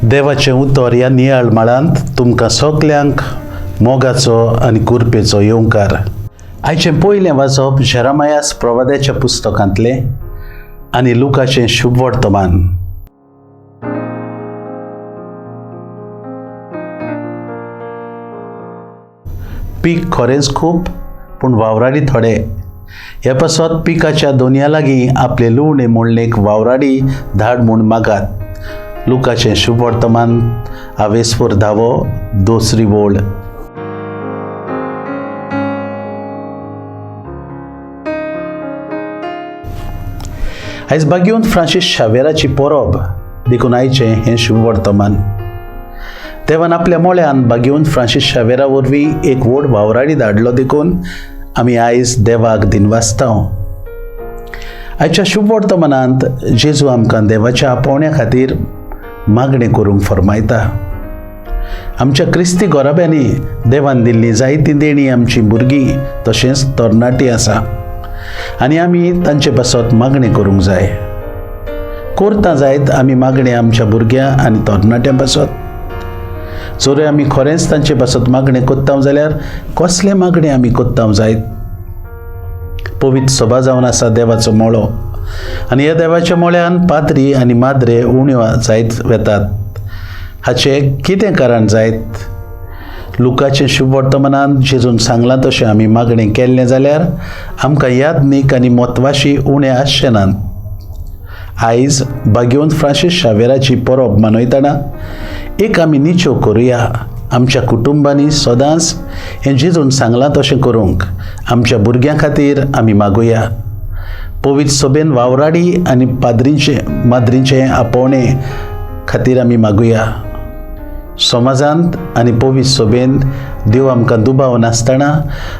देवाचें उतर ह्या नियाळ माळांत तुमकां सगल्यांक मोगाचो आनी कुरपेचो येवकार. आयचें पयलें वाचप जेरामायास प्रवाद्याच्या पुस्तकांतलें आनी लुकाचें शुभ वर्तमान. पीक खरेंच खूब पूण वावराडी थोडे. हे पासत पिकाच्या दोनया लागीं आपले लुवणे मोडणेक वावराडी धाड म्हूण मागात. लुकाचें शुभ वर्तमान आवेसपूर धावो दुसरी वोळ. आयज बागेवन फ्रांसीस शावेराची परब देखून आयचें हें शुभ वर्तमान. देवान आपल्या मोळ्यान बागेवन फ्रांसीस शावेरा वरवीं एक व्हड वावराडी धाडलो देखून आमी आयज देवाक दिनवासता. आयच्या शुभ वर्तमानांत जेजू आमकां देवाच्या आपोवण्या खातीर मागणें करूंक फर्मायता. आमच्या क्रिस्ती गोराब्यांनी देवान दिल्ली जायतीं देणीं आमचीं भुरगीं तशेंच तरणाटीं आसा आनी आमी तांचे पासत मागणें करूंक जाय. करता जायत आमी मागणें आमच्या भुरग्यां आनी तरणाट्यां पासत. जर आमी खरेंच तांचे पासत मागणें करता जाल्यार कसलें मागणें आमी करता जायत? पवित्र सभा जावन आसा देवाचो मळो आनी ह्या देवाच्या मळ्यान पाद्री आनी माद्रे उण्यो जायत वेतात. हाचें कितें कारण जायत? लुकाचें शुभ वर्तमानांत जेजून सांगलां तशें आमी मागणें केल्लें जाल्यार आमकां यादनीक आनी म्हत्वाशी उणें आसचें नात. आयज बागेवन फ्रांसीस शावेराची परब मनयतना एक आमी निचो करुया. आमच्या कुटुंबांनी सदांच हें जेजून सांगलां तशें करूंक आमच्या भुरग्यां खातीर आमी मागुया. पवित्र सभेन वावराडी आनी पाद्रींचे माद्रींचे आपोवणे खातीर आमी मागुया. समाजांत आनी पवित्र सभेन देव आमकां दुबाव नासतना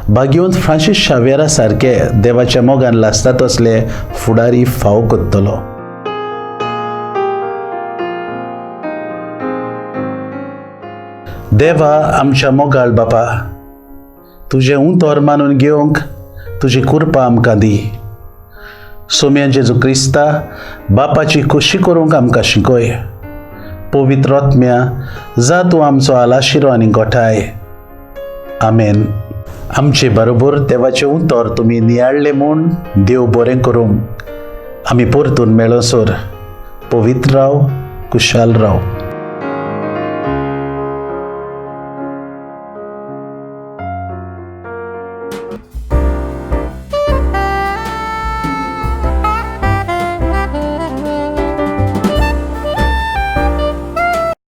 बागेवन फ्रांसीस शावेरा सारके देवाच्या मोगान लासता तसले फुडारी फाव करतलो. देवा आमच्या मोगाळ बापा, तुजें उतर मानून घेवंक तुजी कृपा आमकां दी. सोम्या जेजू क्रिस्ता बापाची खोशी करूंक आमकां शिकय. पवित्र आत्म्या जा तूं आमचो आलाशिरो आनी गोठाय. आमेन. आमचे बरोबर देवाचें उतर तुमी नियाळ्ळें म्हूण देव बरें करूंक. आमी परतून मेळसर पवित्र राव, कुशाल राव.